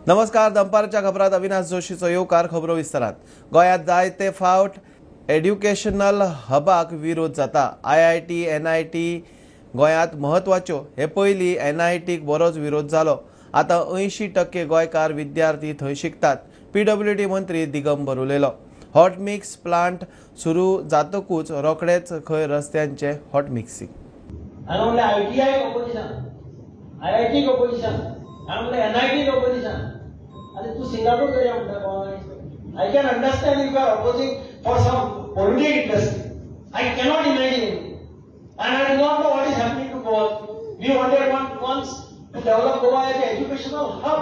नमस्कार, दनपारच्या खबरात अविनाश जोशीचो येवकार. खबरो विस्तारात. गोंयांत जायते फावट एड्युकेशनल हबाक विरोध जाता. IIT NIT गोंयांत म्हत्वाच्यो. हे पयलीं NITक बरोच विरोध जालो. आतां 80% गोंयकार विद्यार्थी थंय शिकतात. PWD मंत्री दिगंबर उलयलो. हॉट मिक्स प्लांट सुरू जातकूच रोखडेच खंय रस्त्यांचे hot mixing. ITI opposition, IIT opposition, NIT opposition. आनी तूं सिंगापूर करया म्हणटा Goa. I can understand if you are opposing for some polluting industry. I cannot imagine. And I do not know what is happening to Goa. We wanted once to develop Goa as an educational hub.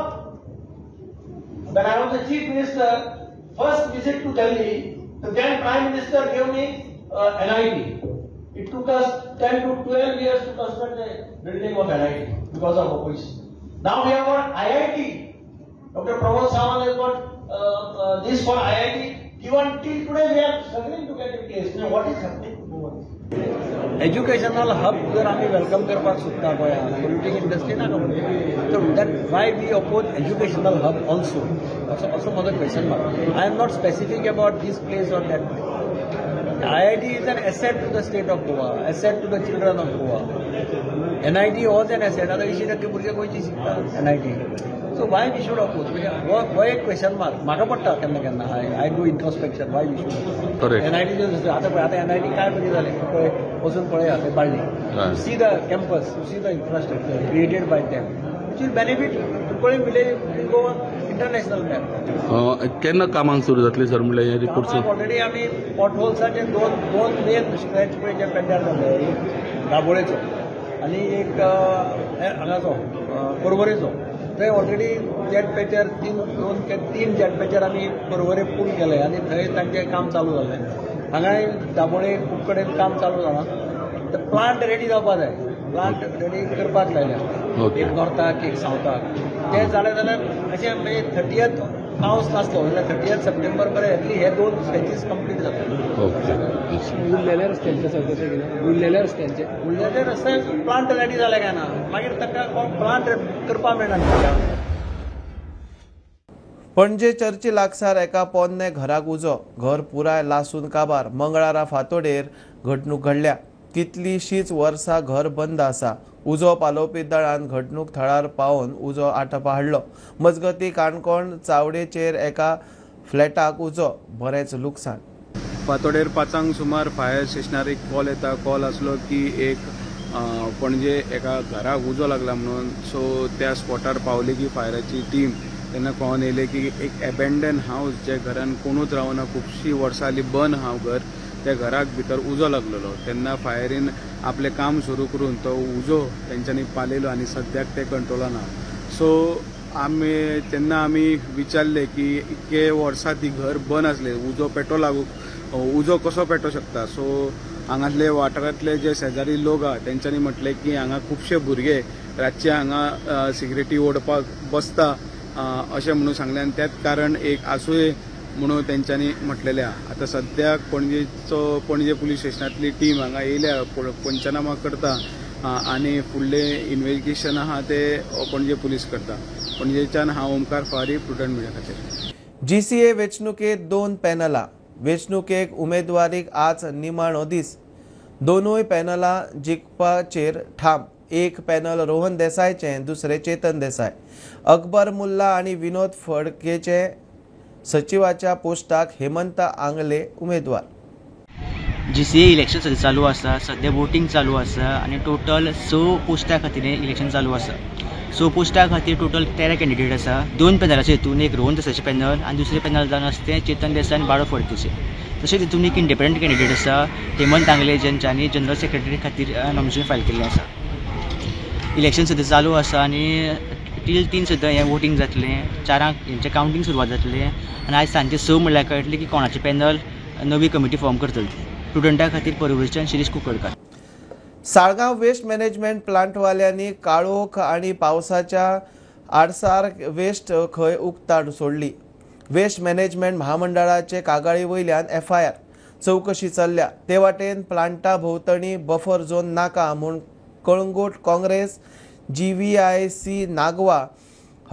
When I was the Chief Minister, first visit to Delhi, the then Prime Minister gave me NIT. It took us 10 to 12 years to construct the building of NIT because of opposition. Now we have got IIT. Dr. Pramod Sawant has got this for IIT. Even till today we are struggling to get a place. Now what is happening to Goa? Educational hub जर आमी welcome करपाक सोदता गोंयांत, polluting industry नाका म्हणटा, तर that why we oppose educational hub also, असो म्हजो question mark. I am not specific about this place or that place. IIT is an asset to the state of Goa, asset to the children of Goa. NIT was an asset. आतां 80% भुरगे गोंयचे शिकतात NIT. So why we should oppose? हो एक question mark म्हाका पडटा केन्ना केन्ना. I do introspection, why we should. NIT आतां पळय, आतां NIT काय बरी जालें पळय, वचून पळया थंय Balli. You see the campus, you see the infrastructure created by them, which will benefit Cuncolim village, will go international map. केन्ना कामांक सुरू जातली सर? म्हणल्यार रिपोर्ट ऑलरेडी आमी पॉट होल्साचे दोन मेन स्ट्रेच पळय जे पेड्ड्यार जाले, एक दाबोळेचो आनी एक हांगाचो पर्वरेचो. थंय already jet patcher 3 jet patcher आमी पर्वरे पूल केले आनी थंय तांचें काम चालू जालें. हांगाय दाबोळे खूब कडेन काम चालू जालां. प्लांट रेडी जावपा जाय, प्लांट रेडी करपाक लायल्या, एक नॉर्थाक एक सावथाक. ते जालें जाल्यार अशें म्हणजे 30th पावस नासलो जाल्यार 30 सप्टेंबर पर्यंत एटलीस्ट हे 2 स्ट्रेचीस कंप्लीट जाता. उरलेल्या रस्त्यांचे सर कशें कितें? उरलेले रस्ते प्लांट रेडी जाले काय ना, मागीर तांकां प्लांट करपाक मेळना. पणजे चर्ची लागसार एका पोन्ने घराक उजो. घर पुराय लासून काबार. मंगळारा फांतोडेर घडणूक घडल्या. कितलीशीच वर्सां घर बंद आसा. उजो पालोवपी दळान घडणूक थळार पावोवन उजो आटपा हाडलो. मजगती काणकोण चावडेचेर एका फ्लॅटाक उजो, बरेंच लुकसाण. फांतोडेर 5 सुमार फायर स्टेशनार एक कॉल येता. कॉल आसलो की एक पणजे एका घराक उजो लागला म्हणून. सो त्या स्पॉटार पावली की फायराची टीम, तेन्ना कळोन येयलें की एक एबेंडन हावस, जे घरान कोणूच रावना, खुबशीं वर्सां जालीं बंद आहा घर, त्या घराक भितर उजो लागलेलो. तेन्ना फायरीन आपलें काम सुरू करून तो उजो तेंच्यांनी पालयलो आनी सद्याक ते कंट्रोलान आहा. सो आमी तेन्ना आमी विचारलें की इतके वर्सां ती घर बंद आसलें, उजो पेटो लागू, उजो कसो पेटो शकता. सो हांगातले वाठारांतले जे शेजारी लोक आहा तेंच्यांनी म्हटलें की हांगा खुबशे भुरगे रातचे हांगा सिगरेटी ओडपाक बसता अशें म्हणून सांगलें आनी त्याच कारण एक आसुये म्हणून तेंच्यांनी म्हटलेलें आहा. आतां सद्याक पणजे पुलीस स्टेशनांतली टीम हांगा येयल्या, पंचनामा करता आनी फुडलें इन्वेस्टिगेशन आहा ते पणजे पुलीस करता. पणजेच्यान हांव ओमकार फारी, प्रुडंट मिडिया खातीर. GCA वेंचणुकेंत 2 पॅनलां. वेंचणुकेक उमेदवारीक आज निमाणो दीस. दोनूय पॅनलां जिखपाचेर ठाम. एक पॅनल रोहन देसायचें, दुसरें चेतन देसाय. अकबर मुल्ला आनी विनोद फडकेचे सचिवाच्या पोस्टाक हेमंत आंगले उमेदवार. GCA election सद्या चालू आसा. सद्या वोटींग चालू आसा आनी टोटल 6 पोस्टा खातीर इलेक्शन चालू आसा. 6 पोस्टा खातीर टोटल 13 कॅन्डिडेट आसा. 2 पॅनलाचे हितून एक रोहन देसायचें पॅनल आनी दुसरें पॅनल जावन आसा तें चेतन देसाय आनी बाळो फडकेचें. तशेंच हितून एक इंडिपेंडंट कॅन्डिडेट आसा हेमंत आंगले, जेंच्यांनी जनरल सेक्रेटरी खातीर नॉमिनेशन फायल केल्लें आसा. इलेक्शन सद्या चालू आसा आनी टील 3 सुद्दां हें वोटींग जातलें. 4 हेंचें कावंटींग सुरवात जातलें आनी आयज सांजचे 6 म्हणल्यार कळटलें की कोणाचें पॅनल नवी कमिटी फॉर्म करतली. स्टुडंटा खातीर पर्वरीच्यान शिरीष कुंकळकार. साळगांव वेस्ट मॅनेजमेंट प्लांटवाल्यांनी काळोख आनी पावसाच्या आडसार वेस्ट खंय उक्ताड सोडली. वेस्ट मॅनेजमेंट महामंडळाचे कागाळी वयल्यान FIR चवकशी चल्ल्या. ते वाटेन प्लांटा भोंवतणी बफर झोन नाका म्हूण कळंगूट काँग्रेस GVIC Nagwa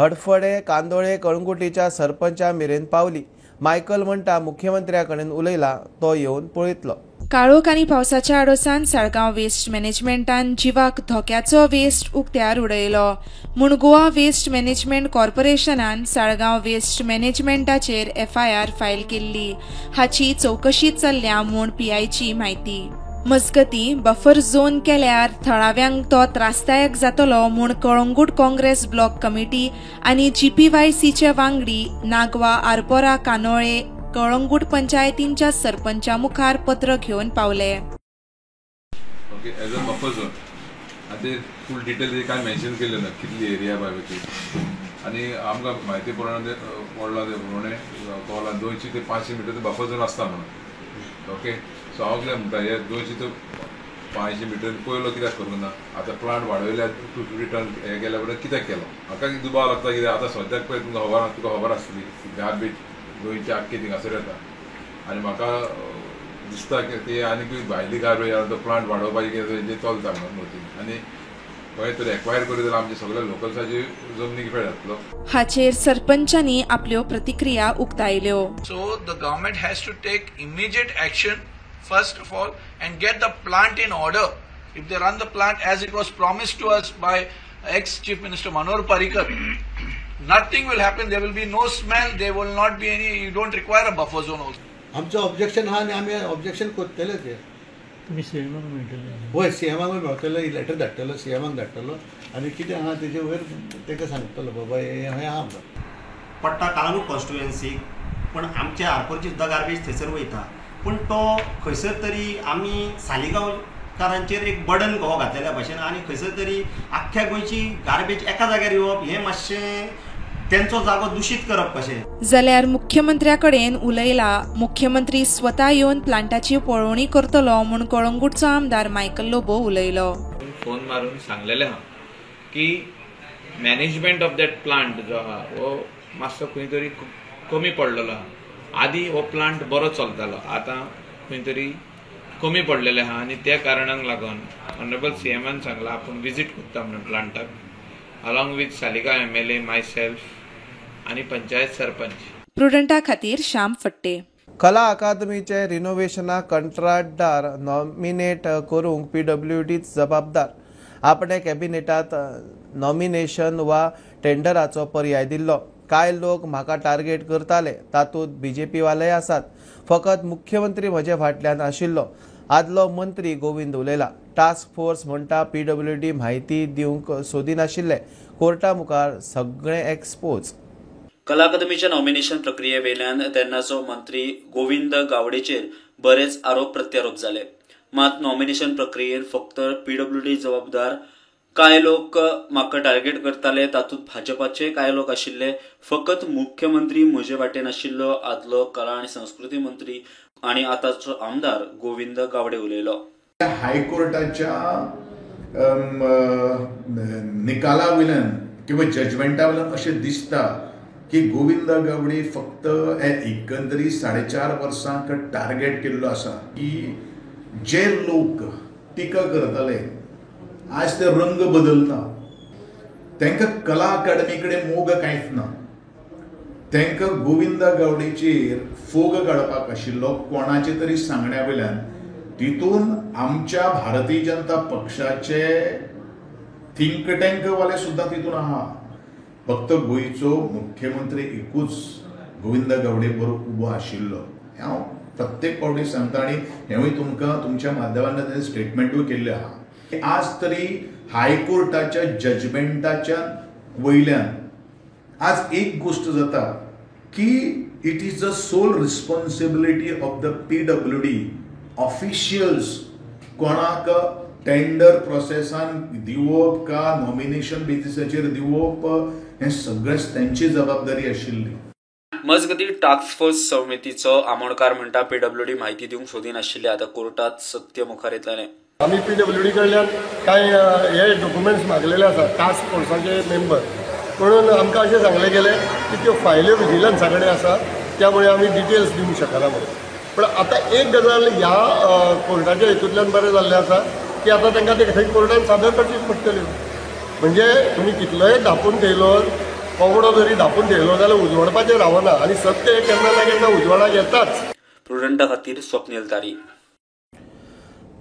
हडफडे, कांदोळे, कळंगुटीच्या सरपंचा मेरेन पावली. मायकल म्हणटा मुख्यमंत्र्या कडेन उलयला, तो येवन पळयतलो. काळोख आनी पावसाच्या आडोसान साळगांव वेस्ट मॅनेजमेंटान जिवाक धोक्याचो वेस्ट उक्त्यार उडयलो म्हूण गोवा वेस्ट मॅनेजमेंट कॉर्पोरेशनान साळगांव वेस्ट मॅनेजमेंटाचेर एफआयआर फायल केल्ली. हाची चवकशी चल्ल्या म्हूण पीआयची म्हायती. मजगती बफर झोन केल्यार थळाव्यांक तो त्रासदायक जातलो म्हूण कळंगूट काँग्रेस ब्लॉक कमिटी आनी जीपीवायसीचे वांगडी नागवा, आरपोरा, कानोळे, कळंगूट पंचायतींच्या सरपंचा मुखार पत्र घेवन पावले. Okay, as a buffer zone आनी फूल डिटेल काय मेन्शन केल्ले ना कितली एरिया बाय ती आनी आमकां म्हायती प्रमाणे पडला ते प्रमाणे कॉलान 200 ते 500 मिटर बफर झोन आसता म्हणून. ओके, सो हांव कितें म्हणटा, हे 200 ते 500 मिटर पयलो कित्याक करूंक ना? आतां प्लांट वाडयल्या 250 टन हे केल्या उपरांत कित्याक केलो? म्हाका दुबाव लागता कित्याक आतां सद्याक पळय तुमकां खबर, तुका खबर आसतली गार्बेज गोंयची आख्खी थिंगासर येता आनी म्हाका दिसता की ते आनीकूय भायली गार्बेज तो प्लांट वाडोवपाचें कितें तें चलता म्हणून आनी खंय तरी एक्वायर करीत जाल्यार आमचे सगळे लोकल्साची जमनीक इफेक्ट जातलो. हाचेर सरपंचांनी आपल्यो प्रतिक्रिया उक्तायल्यो. So the government has to take immediate action first of all and get the plant in order. If they run the plant as it was promised to us by ex-Chief Minister Manohar Parrikar, nothing will happen. There will be no smell. There will not be any. You don't require a buffer zone also. आमचो objection आहा आनी आमी objection करतले ते. तुमी सीएमाक मेळटले? हय, सीएमाक मेळटलो, लेटर धाडटलो, सीएमाक धाडटलो आनी कितें आहा तेजे वयर ताका सांगतलो बाबा हें आहा म्हणून. पडटा कळंगूट कॉन्स्टिट्युएन्सीक, पूण आमच्या आरपोरची सुद्दां गार्बेज थंयसर वयता, पूण तो खंयसर तरी आमी सालिगांवकारांचेर एक बर्डन कहो घातलेल्या भाशेन आनी खंयसर तरी आख्ख्या गोंयची गार्बेज एका जाग्यार येवप हें मातशें तेंचो जागो दुशीत करप कशें. जाल्यार मुख्यमंत्र्या कडेन उलयला, मुख्यमंत्री स्वता येवन प्लांटाची पळोवणी करतलो म्हूण कळंगूटचो आमदार मायकल लोबो उलयलो. फोन मारून सांगलेलें आहा की मॅनेजमेंट ऑफ that plant जो आहा हो मातसो खंय तरी कमी पडलेलो आहा. आदी हो प्लांट बरो चलतालो, आतां खंय तरी कमी पडलेले आहा आनी त्या कारणाक लागून ऑनरेबल सीएमान सांगला आपूण विजीट करता म्हणून प्लांटाक along with Saligao MLA, myself आनी पंचायत सरपंच. प्रुडंटा खातीर श्याम फट्टे. कला अकादमीचे रिनोव्हेशनाक कंत्राटदार नॉमिनेट करूंक पीडब्ल्यूडीच जबाबदार. आपणे कॅबिनेटात नॉमिनेशन वा टेंडराचो पर्याय दिल्लो. कांय लोक म्हाका टार्गेट करताले, तातूंत बीजेपीवालेय आसात. फकत मुख्यमंत्री म्हजे फाटल्यान आशिल्लो, आदलो मंत्री गोविंद उलयला. टास्क फोर्स म्हणटा पीडब्ल्यूडी म्हायती दिवंक सोदिनाशिल्ले, कोर्टा मुखार सगळें एक्सपोज. कला अकादमीच्या नॉमिनेशन प्रक्रिये वेल्यान तेन्नाचो मंत्री गोविंद गावडेचेर बरेच आरोप प्रत्यारोप जाले. मात नॉमिनेशन प्रक्रियेन फक्त पीडब्ल्यूडी जबाबदार, कांय लोक म्हाका टार्गेट करताले, तातूंत भाजपाचे कांय लोक आशिल्ले, फकत मुख्यमंत्री म्हजे वाटेन आशिल्लो, आदलो कला आनी संस्कृती मंत्री आनी आतांचो आमदार गोविंद गावडे उलयलो. हायकोर्टाच्या निकाला वयल्यान किंवा जजमेंटा वयल्यान अशें दिसता की गोविंद गावडे फक्त एकंदरीत 4.5 वर्सांक टार्गेट केल्लो आसा की जे लोक टिका करताले आज ते रंग बदलता. तांकां कला अकादमी कडेन मोग कांयच ना, तांकां गोविंद गावडेचेर फोग काडपाक आशिल्लो कोणाचे तरी सांगण्या वयल्यान. तितून आमच्या भारतीय जनता पक्षाचे थिंक टँक वाले सुद्दां तितून आहा. फक्त गोंयचो मुख्यमंत्री एकूच गोविंद गावडे बरोबर उबो आशिल्लो हांव प्रत्येक फावटी सांगता आनी हेंवूय तुमकां तुमच्या माध्यमांतल्यान स्टेटमेंटूय केल्लें आहा. आज तरी हायकोर्टाच्या जजमेंटाच्या वयल्यान आज एक गोश्ट जाता की it is the sole responsibility of the PWD officials कोणाक टेंडर प्रोसेसान दिवप का नॉमिनेशन बेसिसाचेर दिवप हें सगळेंच तेंची जबाबदारी आशिल्ली. मजगती टास्क फोर्स समितीचो आमोणकार म्हणटा पीडब्ल्यूडी म्हायती दिवंक सोदिनाशिल्ले, आतां कोर्टात सत्य मुखार येतलें. आमी पीडब्ल्यूडी कडल्यान कांय हे डॉक्युमेंट्स मागलेले आसा टास्क फोर्साचे मेंबर म्हणून आमकां अशें सांगलें गेलें की त्यो फायल्यो विजिलन्सा कडेन आसा, त्यामुळे आमी डिटेल्स दिवंक शकना म्हणून. पण आतां एक गजाल ह्या कोर्टाच्या हेतूंतल्यान बरें जाल्लें आसा की आतां तांकां ते थंय कोर्टान सादर करचीच पडटल्यो. म्हणजे तुमी कितलोय धांपून थेयलो कोवडो जरी धापून ठेयलो जाल्यार उजवाडपाचें रावना आनी सत्य हें केन्ना ना केन्ना उजवाडाक येताच. प्रुडंटा खातीर स्वप्नील तारी.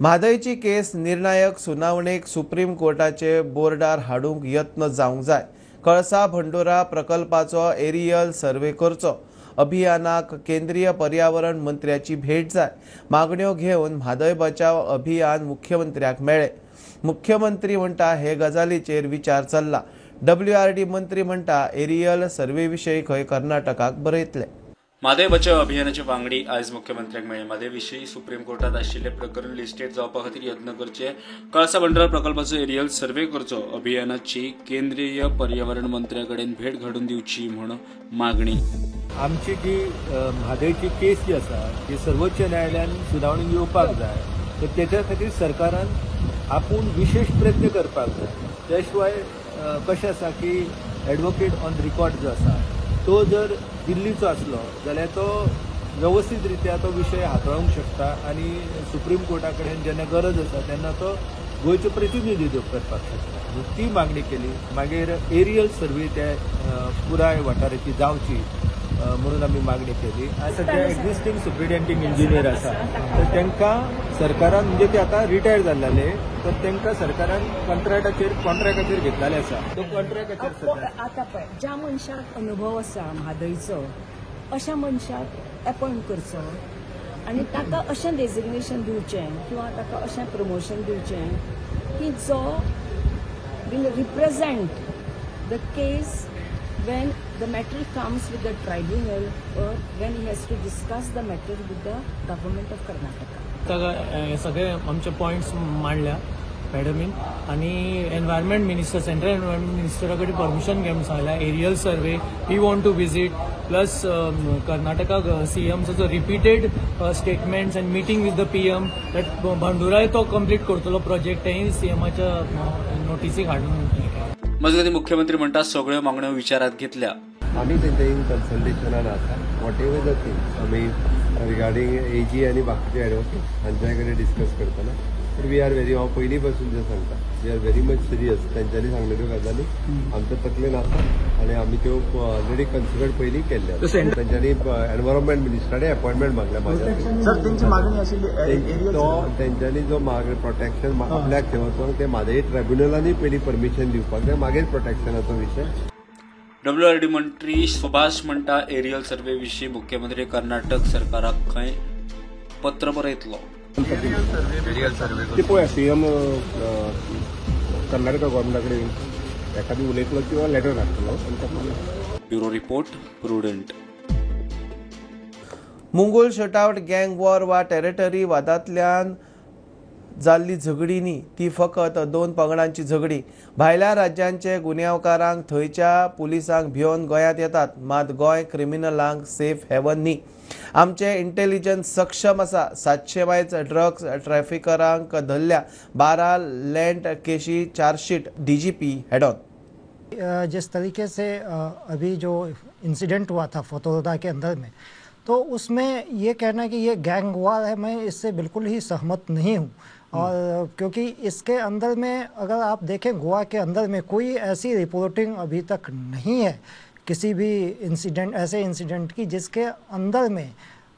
म्हादयची केस निर्णायक सुनावणेक सुप्रीम कोर्टाचे बोर्डार हाडूंक यत्न जावंक जाय. कळसा भंडुरा प्रकल्पाचो एरियल सर्वे करचो. अभियानाक केंद्रीय पर्यावरण मंत्र्याची भेट जाय. मागण्यो घेवन म्हादय बचाव अभियान मुख्यमंत्र्याक मेळ्ळे. मुख्यमंत्री म्हणटा हे गजालीचेर विचार चल्ला. WRD मंत्री म्हणटा एरियल सर्वे विशयी खंय कर्नाटकाक बरयतले. म्हादय बचाव अभियानाचे वांगडी आयज मुख्यमंत्र्यांक मेळ्ळे. म्हादय विशीं सुप्रीम कोर्टात आशिल्ले प्रकरण लिस्टेड जावपा खातीर यत्न करचे. कळसा भंडुरा प्रकल्पाचो एरियल सर्वे करचो. अभियानाची केंद्रीय पर्यावरण मंत्र्या कडेन भेट घडून दिवची म्हूण मागणी. आमची जी म्हादयची केस जी आसा ती सर्वोच्च न्यायालयान सुनावणी घेवपाक जाय, तर तेच्या खातीर सरकारान आपूण विशेश प्रयत्न करपाक जाय. त्या शिवाय कशें आसा की एडवोकेट ऑन रिकॉर्ड जो आसा तो जर दिल्लीचो आसलो जाल्यार तो वेवस्थीत रित्या तो विशय हाताळूंक शकता आनी सुप्रीम कोर्टा कडेन जेन्ना गरज आसा तेन्ना तो गोंयचो प्रतिनिधित्व करपाक शकता. ती मागणी केली. मागीर एरियल सर्वे त्या पुराय वाठाराची जावची म्हणून आमी मागणी केली. आनी सद्या एक्झिस्टींग सुप्रिटेंडींग इंजिनियर आसा तर तांकां सरकारान म्हणजे ते आतां रिटायर जाल्ले तर तांकां सरकारान कॉन्ट्रॅक्टाचेर घेतलेले आसा. तो कॉन्ट्रॅक्टाचेर आतां पळय ज्या मनशाक अनुभव आसा म्हादयचो अशा मनशाक एपॉयंट करचो आनी ताका अशें डेजिग्नेशन दिवचें किंवा ताका अशें प्रमोशन दिवचें की जो will represent the case when the matter comes with the tribunal or when he has to discuss the matter with the government of Karnataka. ताका सगळे आमचे पॉयंट्स मांडल्या मॅडमीन आनी एनवायरमेंट मिनिस्टर सेंट्रल एनवायरमेंट मिनिस्टरा कडेन परमिशन घे म्हूण सांगल्या. Aerial survey we want to visit plus Karnataka सीएमचो जो repeated statements and meeting with the PM that भांडुराय तो कंप्लीट करतलो प्रोजेक्ट तेंय सीएमाच्या नोटीसीक हाडून. मजगतीं मुख्यमंत्री म्हणटा सगळ्यो मागण्यो विचारात घेतल्या. आमी तेंच्या इन कन्सल्टेशनान आसा. What ever the thing आमी रिगार्डींग एजी आनी बाकीचे एडवोकेट हांच्या कडेन डिस्कस करतना बट we are very, हांव पयलीं पासून जें सांगता we are very much serious. तेंच्यांनी सांगलेल्यो गजाली आमच्या तकलेन आसा आनी आमी त्यो ऑलरेडी कन्सिडर पयलीं केल्ले. तेंच्यांनी एनवायरमेंट मिनिस्टरान अपॉयंटमेंट मागल्या म्हाज्या. सर तेंची मागणी आशिल्ली तो तेंच्यांनी जो मागणी प्रोटेक्शन आपल्याक थंय वचोन ते म्हादय ट्रायब्युनलांनी पयलीं परमिशन दिवपाक जाय, मागीर प्रोटेक्शनाचो विशय. WRD मंत्री सुभाष म्हणटा एरियल सर्वे विशीं मुख्यमंत्री कर्नाटक सरकाराक खंय पत्र बरयतलो. ते पळय सीएम कर्नाटक गव्हर्मेंटा कडेन एखादी उलयतलो किंवा लेटर धाडटलो. Bureau report, Prudent. Mungul shootout gang war वा टेरिटरी वादांतल्यान जाल्ली झगडी न्ही, ती फकत दोन पंगडांची झगडी. भायल्या राज्यांचे गुन्यांवकारांक थंयच्या पुलिसांक भिवन गोंयांत येतात, मात गोंय क्रिमिनलांक सेफ हेवन न्ही. आमचे इंटेलिजन्स सक्षम आसा. 700 वयच ड्रग्स ट्रॅफिकरांक धरल्या. 12 लँड केशी चार्जशीट. DGP head on. जिस तरीके से अभी जो इंसिडेंट हुआ था फतोरदा के अंदर में, तो उसमें ये कहना कि ये गैंग वार है, मैं इससे बिल्कुल ही सहमत नहीं हूँ। और क्योंकि इसके अंदर में अगर आप देखें गोवा के अंदर में कोई ऐसी रिपोर्टिंग अभी तक नहीं है किसी भी इंसिडेंट, ऐसे इंसिडेंट की जिसके अंदर में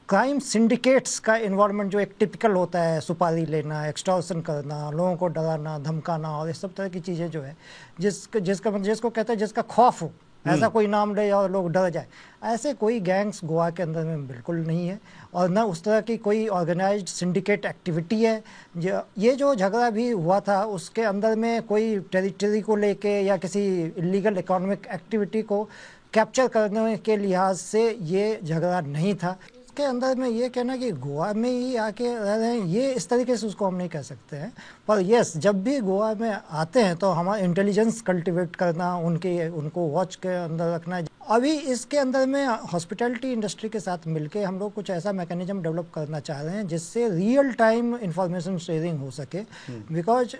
क्राइम सिंडिकेट्स का इन्वॉल्वमेंट जो एक टिपिकल होता है, सुपारी लेना, एक्सटॉर्शन करना, लोगों को डराना धमकाना और इस सब तरह की चीज़ें जो है, जिसका जिसको कहते हैं जिसका खौफ हो, ऐसा कोई नाम ले और लोग डर जाए, ऐसे कोई गैंग्स गोवा के अंदर में बिल्कुल नहीं है और न उस तरह की कोई ऑर्गेनाइज्ड सिंडिकेट एक्टिविटी है। ये जो झगड़ा भी हुआ था उसके अंदर में कोई टेरिटरी को लेके या किसी इलीगल इकोनॉमिक एक्टिविटी को कैप्चर करने के लिहाज से ये झगड़ा नहीं था। इसके अंदर में ये कहना कि गोवा में ही आके रह रहे हैं, ये इस तरीके से उसको हम नहीं कह सकते हैं। पर यस, जब भी गोवा में आते हैं तो हमारा इंटेलिजेंस कल्टिवेट करना, उनके उनको वॉच के अंदर रखना। अभी इसके अंदर में हॉस्पिटैलिटी इंडस्ट्री के साथ मिलके हम लोग कुछ ऐसा मैकेनिज्म डेवलप करना चाह रहे हैं जिससे रियल टाइम इंफॉर्मेशन शेयरिंग हो सके। Because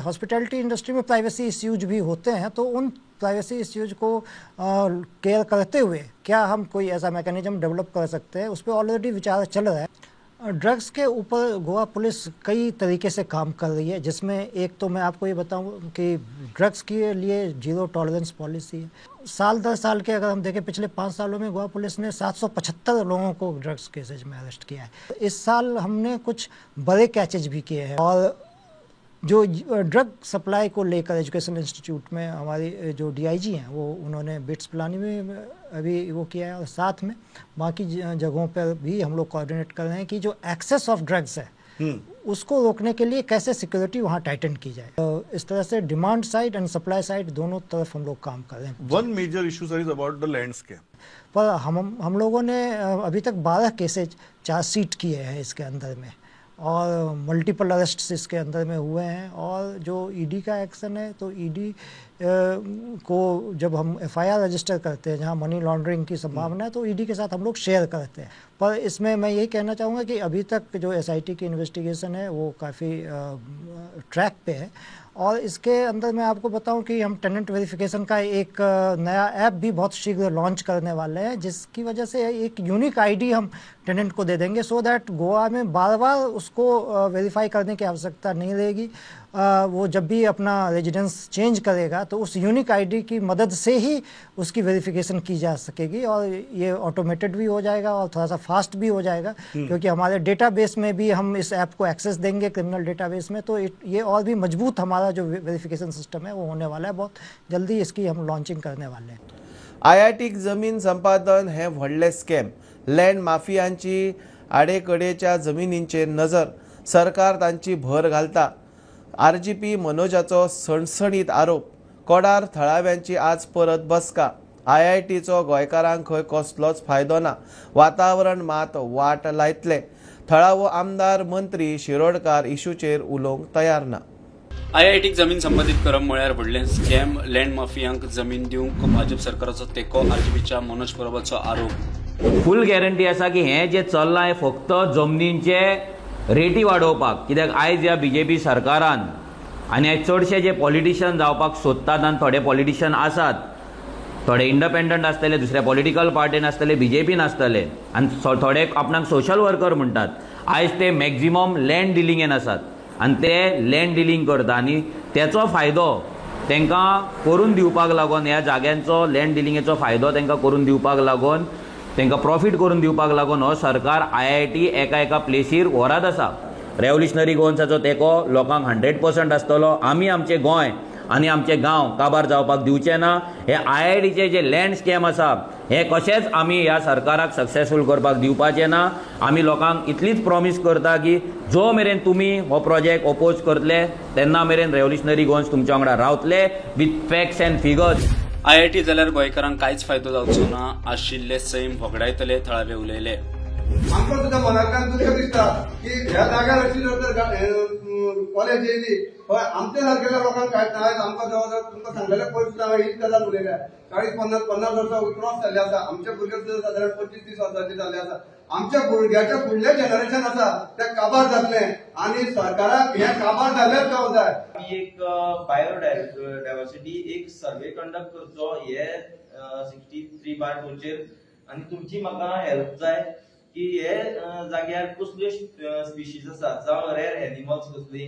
hospitality industry में प्राइवेसी इश्यूज भी होते हैं, तो उन प्राइवेसी इश्यूज को केयर करते हुए क्या हम कोई ऐसा मैकेनिज्म डेवलप कर सकते हैं, उस पर ऑलरेडी विचार चल रहा है। ड्रग्स के ऊपर गोवा पुलिस कई तरीके से काम कर रही है, जिसमें एक तो मैं आपको ये बताऊं कि ड्रग्स के लिए जीरो टॉलरेंस पॉलिसी है। साल दर साल के अगर हम देखें, पिछले 5 सालों में गोवा पुलिस ने 775 लोगों को ड्रग्स केसेज में अरेस्ट किया है। इस साल हमने कुछ बड़े कैचेज भी किए हैं। और जो ड्रग सप्लाई को लेकर एजुकेशन इंस्टीट्यूट में हमारी जो डीआईजी हैं वो उन्होंने बिट्स पिलानी में अभी वो किया है, और साथ में बाकी जगहों पर भी हम लोग कोऑर्डिनेट कर रहे हैं कि जो एक्सेस ऑफ ड्रग्स है उसको रोकने के लिए कैसे सिक्योरिटी वहाँ टाइटन की जाए। तो इस तरह से demand side and supply side दोनों तरफ हम लोग काम कर रहे हैं। One major issue sir is about the land scam. पर हम लोगों ने अभी तक 12 केसेज चार्जशीट किए हैं इसके अंदर में, और मल्टीपल अरेस्ट्स इसके अंदर में हुए हैं। और जो ईडी का एक्शन है, तो ईडी को जब हम एफआईआर रजिस्टर करते हैं जहां मनी लॉन्ड्रिंग की संभावना है, तो ईडी के साथ हम लोग शेयर करते हैं। पर इसमें मैं यही कहना चाहूँगा कि अभी तक जो एसआईटी की इन्वेस्टिगेशन है वो काफ़ी ट्रैक पे है। और इसके अंदर मैं आपको बताऊं कि हम टेनेंट वेरिफिकेशन का एक नया ऐप भी बहुत शीघ्र लॉन्च करने वाले हैं, जिसकी वजह से एक यूनिक आईडी हम टेनेंट को दे देंगे, सो that Goa में बार बार उसको वेरीफाई करने की आवश्यकता नहीं रहेगी। वो जब भी अपना रेजिडेंस चेंज करेगा तो उस यूनिक आईडी की मदद से ही उसकी वेरिफिकेशन की जा सकेगी, और ये ऑटोमेटेड भी हो जाएगा और थोड़ा सा फास्ट भी हो जाएगा, क्योंकि हमारे डेटाबेस में भी हम इस ऐप को एक्सेस देंगे, क्रिमिनल डेटाबेस में। तो ये और भी मजबूत हमारा जो वेरिफिकेशन सिस्टम है वो होने वाला है। बहुत जल्दी इसकी हम लॉन्चिंग करने वाले हैं। आयआयटीक जमीन संपादन हे व्हडलें स्कॅम, लँड माफियांची आडेकडेच्या जमिनींचेर नजर, सरकार तांची भर घालता। आरजीपी मनोजाचो सणसणीत आरोप, कोडार थळाव्यांची आज परत बसका। आयआयटीचो गोंयकारांक खंय कसलोच फायदो ना, वातावरण मात वाट लायतले। थळावो आमदार मंत्री शिरोडकार इशूचेर उलोवंक तयार ना। आयआयटीक जमीन संपादीत करप म्हळ्यार व्हडलें स्कॅम, लँड माफियांक जमीन दिवंक भाजप सरकाराचो तेंको, आरजीपीच्या मनोज परबाचो आरोप। फूल गॅरंटी आसा की हें जें चल्लां हें फक्त जमनींचे रेटी वाडोवपाक, कित्याक आयज ह्या बीजेपी सरकारान आनी आयज चडशे जे पॉलिटिशियन जावपाक सोदतात आनी थोडे पॉलिटिशियन आसात, थोडे इंडिपेंडंट आसतले, दुसऱ्या पॉलिटिकल पार्टीन आसतले, बीजेपीन आसतले, आनी थोडे आपणाक सोशल वर्कर म्हणटात, आयज ते मॅक्झिमम लँड डिलिंगेन आसात आनी ते लँड डिलिंग करता आनी तेचो फायदो तांकां करून दिवपाक लागून, ह्या जाग्यांचो लँड डिलिंगेचो फायदो तांकां करून दिवपाक लागून, तांकां प्रॉफीट करून दिवपाक लागून हो सरकार आयआयटी एका एका प्लेसीर व्हरत आसा। रेव्होल्युशनरी गोवन्साचो तेंको लोकांक 100% आसतलो। आमी आमचें गोंय आनी आमचे गांव काबार जावपाक दिवचे ना। हे आयआयटीचे जे लँड स्कॅम आसा हे कशेंच आमी ह्या सरकाराक सक्सेसफूल करपाक दिवपाचे ना। आमी लोकांक इतलीच प्रॉमीस करता की जो मेरेन तुमी हो प्रोजेक्ट ओपोज करतले तेन्ना मेरेन रेव्होल्युशनरी गोवन्स तुमच्या वांगडा रावतले with facts and figures. IIT जाल्यार गोंयकारांक कांयच फायदो जावचो ना आशिल्ले सैम होगडायतले, थळावे उलयले। आमकां सुद्दां मनांतल्यान दुख्ख दिसता की ह्या जाग्यार अशी जर कॉलेज येयली हय आमच्या सारकेल्या लोकांक कांयच ना। आयज आमकां जवळ जवळ तुमकां सांगलेले पयस सुद्दां हांवें हीच गजाल उलयल्या, 40-50 वर्सां क्रॉस जाल्ले आसा, आमचे भुरगे सुद्दां सादारण 25-30 वर्सांचे जाल्ले आसा। आमच्या भुरग्याच्या फुडलें जनरेशन आसा तें काबार जातलें आनी सरकाराक हें काबार जाल्लेंच जावंक जाय। आमी एक बायोडायवर्सिटी एक सर्वे कंडक्ट करचो हे 63/2 आनी तुमची म्हाका हेल्प जाय की हे जाग्यार कसल्यो स्पिशीज आसात, जावं रेर एनिमल्स कसली,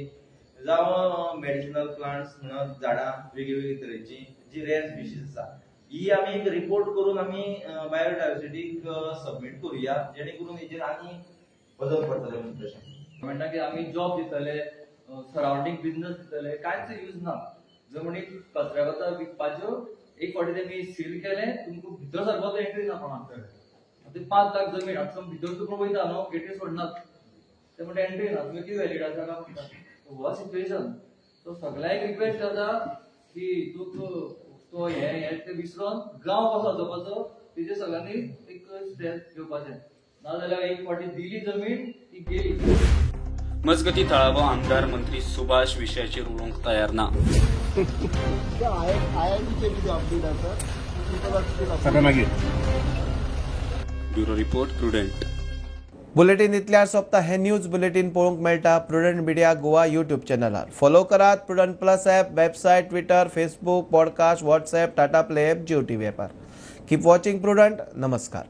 जावं मेडिसिनल प्लांट्स म्हणून झाडां वेगळी तरेची जी रेर स्पिशीज आसा, ही आमी एक रिपोर्ट करून आमी बायोडायवर्सिटीक सबमीट करुया, जेणे करून हेजेर आनी बदल पडटले म्हणून तशें म्हणटा की आमी जॉब दितले, सरावंडींग बिजनस दितले, कांयच यूज ना। जमनीक कचऱ्या वता विकपाच्यो एक फावटी तेमी सील केलें, तुमकां भितर सरपाचो एंट्री ना कोणाक। आतां 5 लाख जमीन आतां भितर तुका वयता न्हू, गेटी सोडनात, ते म्हणटा एंट्री ना, तुमी कितें व्हॅलिड आसा काय म्हणटा। हो सिच्युएशन। सो सगळ्यांक रिक्वेस्ट जाता की तुका तो हे हे ते विसरून गांव कसो वाजोवपाचो तेजेर सगळ्यांनी एक स्टेप घेवपाचें, नाजाल्यार एक फावटी दिली जमीन ती गेली। मजगती थळावो आमदार मंत्री सुभाष विशयाचेर उलोवंक तयार ना। Bureau report, Prudent. Bulletin इतल्यार सोंपता। हे न्यूज बुलेटीन पळोवंक मेळटा प्रुडंट मिडिया गोवा यूट्यूब चॅनलार। फॉलो करात Prudent plus app, website, Twitter, Facebook, podcast, WhatsApp, Tata Play app, Jio TV ॲपार। Keep watching Prudent. नमस्कार।